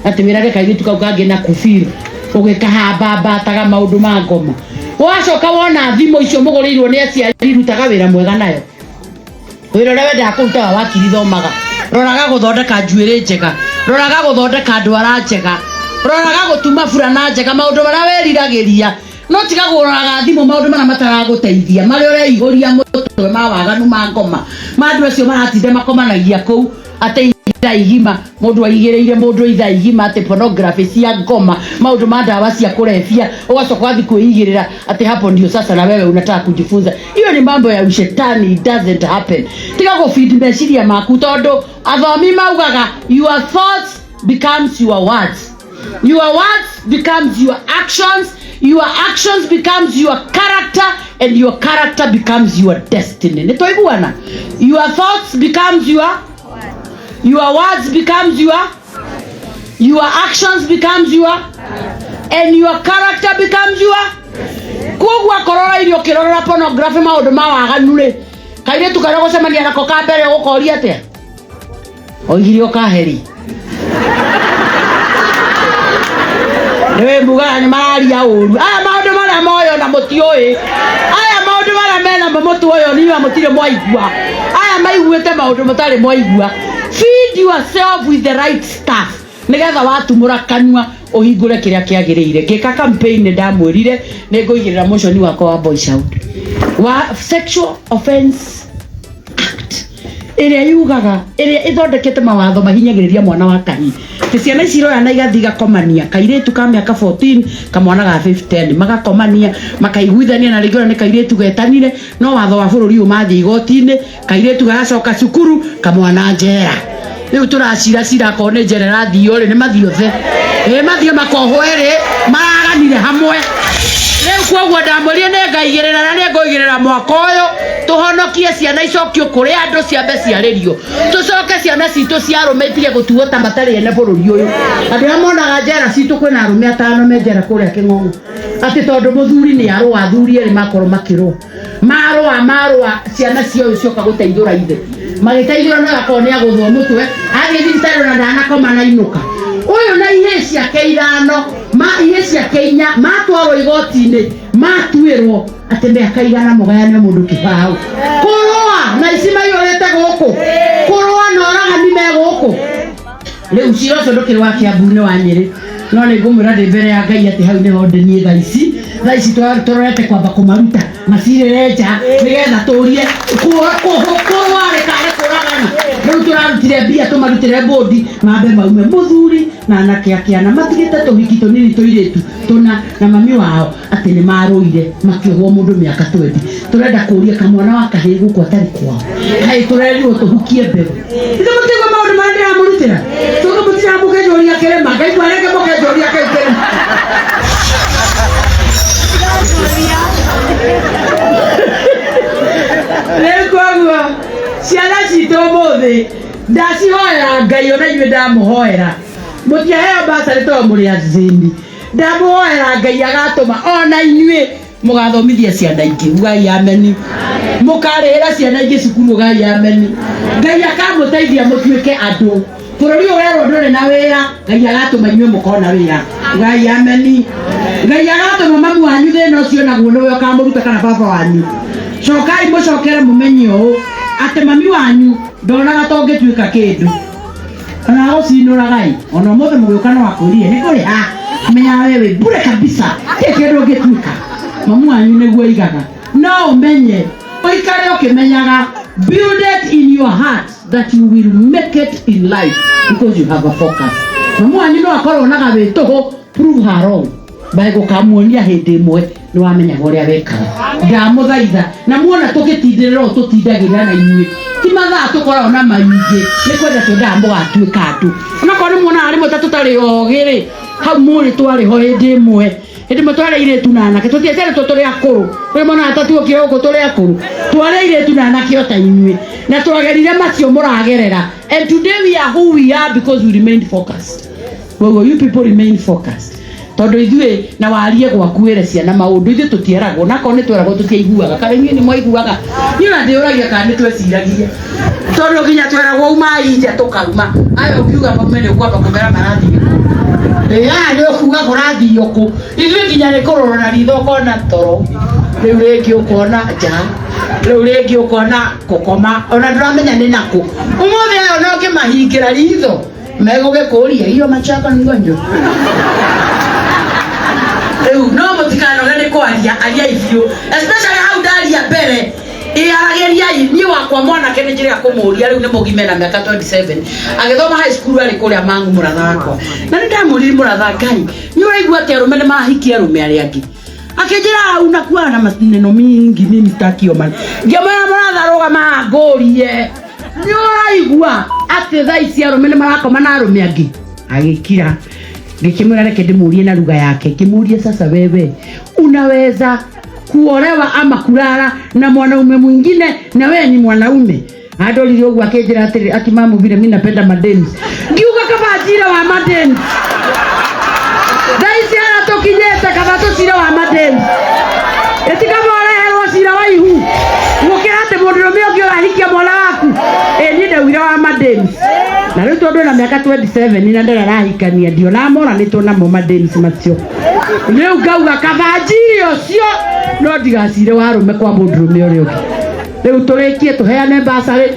Atĩ wĩrage kairĩtu kau kangĩ na kubir ũgĩkahambambataga maũndũ ma ngoma. Wacoka wona thimũ icio mũgũrĩirwo nĩ aciari, rutaga wĩra mwega nayo. Wĩra ũrĩa wendaga kũruta wa wakiri thomaga. Roraga gũthondeka njuĩrĩ njega, roraga gũthondeka ndwara njega, roraga gũtuma burana njega, maũndũ marĩa weriragĩria. No tiga kũroraga thimũ maũndũ marĩa mataragũteithia, marĩa ũreihũria mũtwe ma waganu ma ngoma, ma andũ acio maratinda makomanagia kũu atĩ ithaa igima mũndũ aigĩrĩire mũndũ ithaa igima atĩ pornography cia ngoma, maũndũ ma ndawa cia kũrebia, ũgacoka ũgathiĩ kwĩigĩrĩra atĩ hapo ndio sasa na wewe unataka kujifunza. Hiyo ni mambo ya ushetani, it doesn't happen. Tiga gũbidi meciria maku tondũ athomi maugaga your thoughts becomes your words. Your words becomes your actions, your actions becomes your character, and your character becomes your destiny. Nĩ twaiguana? Your thoughts becomes your words becomes your actions becomes your and your character becomes your. Koguo akorwo ũraire ũkĩrorera pornography maũndũ ma waganu rĩ, kairĩtu karĩa ũgũcemania nako ka mbere ũgũkoria atĩa? Oigire ũkaheri. Nĩwe mugaga nĩ mararia ũru. Aya maũndũ marĩa moyo na mũtiũĩ. Aya maũndũ marĩa menamo mũtuoyo niĩ mũtirĩ mwaigua. Aya maiguĩte maũndũ mũtarĩ mwaigua. Feed yourself with the right stuff. Nĩgetha watumũra kanua ũhingũre kĩrĩa kĩagĩrĩire. Ngĩka campaign nĩ ndamwĩrire nĩ ngũigĩrĩra motion wakwa wa boy child wa sexual offense act ĩrĩa yugaga ĩrĩa ĩthondekete mawatho mahinyagĩrĩria mwana wa kahii. Ti ciana ici iroya na igathiĩ igakomania kairĩtu ka mĩaka 14 kamwana ga 15 magakomania makaiguithania na rĩngĩ ona nĩ kairĩtu getanire no watho wa bũrũri ũyũ mathiĩ igoti-inĩ kairĩtu gagacoka cukuru kamwana njera. Rĩu tũracira cira akorwo nĩ njera ĩrathio rĩ nĩ mathiĩ othe. Ĩ mathiĩ makohwo erĩ maraganire hamwe. Rĩu koguo ndamwĩrire nĩ ngaigĩrĩra na nĩ ngũigĩrĩra mwaka ũyũ tũhonokie ciana icokio kũrĩ andũ ciambe ciarĩrio. Tũcoke ciana citũ cia arũme itige gũtuo ta matarĩ ene bũrũri ũyũ. Andũ arĩa monaga njera citũ kwĩna arũme atano me njera kũrĩa Kĩng'ong'o. Atĩ tondũ mũthuri nĩ arũa athuri erĩ makorwo makĩrũa. Marũa marũa ciana cia ũyũ cioka gũteithũra ithe. Magĩteithũra no akorwo nĩ agũthwo mũtwe athiĩ thibitarĩ ona ndanakoma na inũka. Ũyũ na ihĩĩ ciake ithano ma ihĩĩ ciake inya matwarwo igoti-inĩ matuĩrwo atĩ mĩaka igana mũgayane mũndũ kĩbaũ. Kũrũa na ici maiyũrĩte gũkũ. Kũrũa na oragani me gũkũ. Rĩu cira ũcio ndũkĩrĩ wa Kiambu nĩ wa Nyĩrĩ. No nĩ ngũmwĩra ndĩ mbere ya Ngai atĩ hau nĩho ndĩ niĩ thaa ici. Thaa ici tũrorete kwamba kũmaruta macirĩre nja nĩgetha tũrie kũrũa rĩ karĩ kũragana. Rĩu tũrarutire mbia tũmarutĩre mbũndi mambe maume mũthuri na anake ake ana matigĩte tũhiki tũnini tũirĩtu tũna na mami wao atĩ nĩ marũire makĩohwo mũndũ mĩaka 20. Tũrenda kũria kamwana wa kahĩĩ gũkũ atarĩ kwao. Kaĩ tũrerirwo tũhukie mbeũ. Ithe mũtigwe maũndũ marĩa ndĩramũrutĩra. Tũngĩ mũtira mũkĩnjũria kĩrĩma. Ngaigua rĩngĩ mũkĩnjũria kĩu kĩrĩma. Rĩu koguo ciana citũ ũmũthĩ ndacihoera Ngai ona inyuĩ ndamũhoera. Mũtiaheo basarĩ tondũ mũrĩ athĩni. Ndamũhoera Ngai agatũma ona inyuĩ mũgathomithia ciana ingĩ. Ugai ameni. Mũkarĩhĩra ciana ingĩ cukuru. Ugai ameni. Ngai akamũteithia mũtuĩke andũ. Bũrũri ũyũ werwo ndũrĩ na wĩra, Ngai agatũma inyuĩ mũkona wĩra. Ugai ameni. Ngai agatũma mamu wanyu thĩna ũcio naguo nĩwe ũkamũruta kana baba wanyu. Cokai mũcokere mũmenye ũũ atĩ mami wanyu ndonaga ta ũngĩtuĩka kĩndũ. Ona agũcinũraga-ĩ, ona ũmũthĩ mũgĩũka no akwĩrire nĩ kũrĩha. Menyaga we wĩ bure kabisa, gĩtirĩ kĩndũ ũngĩtuĩka. Mamu wanyu nĩguo aigaga. No ũmenye, ũikare ũkĩmenyaga, build it in your heart that you will make it in life because you have a focus. Mamu wanyu no akorwo onaga wĩ tũhũ, prove her wrong. By gũkamuonia hĩndĩ ĩmwe nĩ wamenyaga ũrĩa wekaga. Ndamũthaitha na muona tũgĩtindĩrĩra ũũ tũtindagĩrĩra na inyuĩ ti mathaa tũkoragwo na maingĩ nĩ kwenda twendaga mũgatuĩka andũ. Onakorwo nĩ muonaga rĩmwe ta tũtarĩ ogĩ rĩ, hau mũrĩ twarĩ ho hĩndĩ ĩmwe. Hĩndĩ ĩmwe twarĩ airĩtu na anake, tũtiaciarĩtwo tũrĩ akũrũ. Rĩu monaga ta tuokire gũkũ tũrĩ akũrũ. Twarĩ airĩtu na anake o ta inyuĩ. Na twagerire macio mũragerera. And today we are who we are because we remained focused. Koguo you people remain focused. Tondu ithuĩ na warie gwaku wĩre ciana maũndũ, ithuĩ tũtieragwo, na akorwo nĩ tweragwo tũtiaiguaga. Kana inyuĩ nĩ mwaiguaga? Niĩ ona ndĩũragia kana nĩ tweciragia, tondũ nginya tweragwo umai nja tũkauma. Aya ũkiuga maume nĩ ũkwamba kũmera marathiĩ kũ? Ĩ aya nĩ ũkuga kũrathiĩ kũ? Ithuĩ nginya nĩ kũrora na ritho ũkona toro, rĩu rĩngĩ ũkona nja, rĩu rĩngĩ ũkona kũkoma, ona ndũramenya nĩ nakũ. Ũmũthĩ aya ona ũngĩmahingĩra ritho megũgĩkũria hiyo macho yako ni mgonjwa. Rĩu no mũtikanoge nĩ kwaria, ariai biũ, especially hau ndaria mbere ĩaragĩriai. Niĩ wakwa mwanake nĩ njĩrĩga kũmũria, rĩu nĩ mũgime na mĩaka 27, agĩthoma high school arĩ kũrĩa Mang'u, mũratha wakwa, na nĩ ndamũririe, "Mũratha Ngai, nĩ ũraigua atĩ arũme nĩ mahikia arũme arĩa angĩ?" Akĩnjĩra, "Au nakuwa na maneno mingi, mimi sitaki hiyo maneno." Ngĩmwĩra, "Mũratha, rũgama ngũrie, nĩ ũraigua atĩ thaa ici arũme nĩ marakoma na arũme angĩ?" Agĩkira. Ngĩkĩmwĩra reke ndĩmũrie na lugha yake. Ngĩmũria, "Sasa wewe unaweza kuolewa ama kulala na mwanaume mwingine na wewe ni mwanaume?" Andorire ũguo akĩnjĩra atĩrĩ, "Akimamu, vile mi napenda madeni." Ngiuga kaba njira wa madeni, thaa ici harĩa tũkinyĩte, kaba tũcire wa madeni, ĩtikaba ũreherwo cira wa ihu gũkĩra atĩ mũndũrũme ũngĩ ũrahikia mwana waku. Ĩ niĩ ndaugire wa madeni, na rĩu tondũ na mĩaka 27 na ndarĩ arahikania, ndionaga moranĩtwo namo madeni macio. Rĩu ngauga kaba njire ũcio no ndigacire wa arũme kwa mũndũrũme ũrĩa ũngĩ. Rĩu tũrĩkie tũheane basarĩ.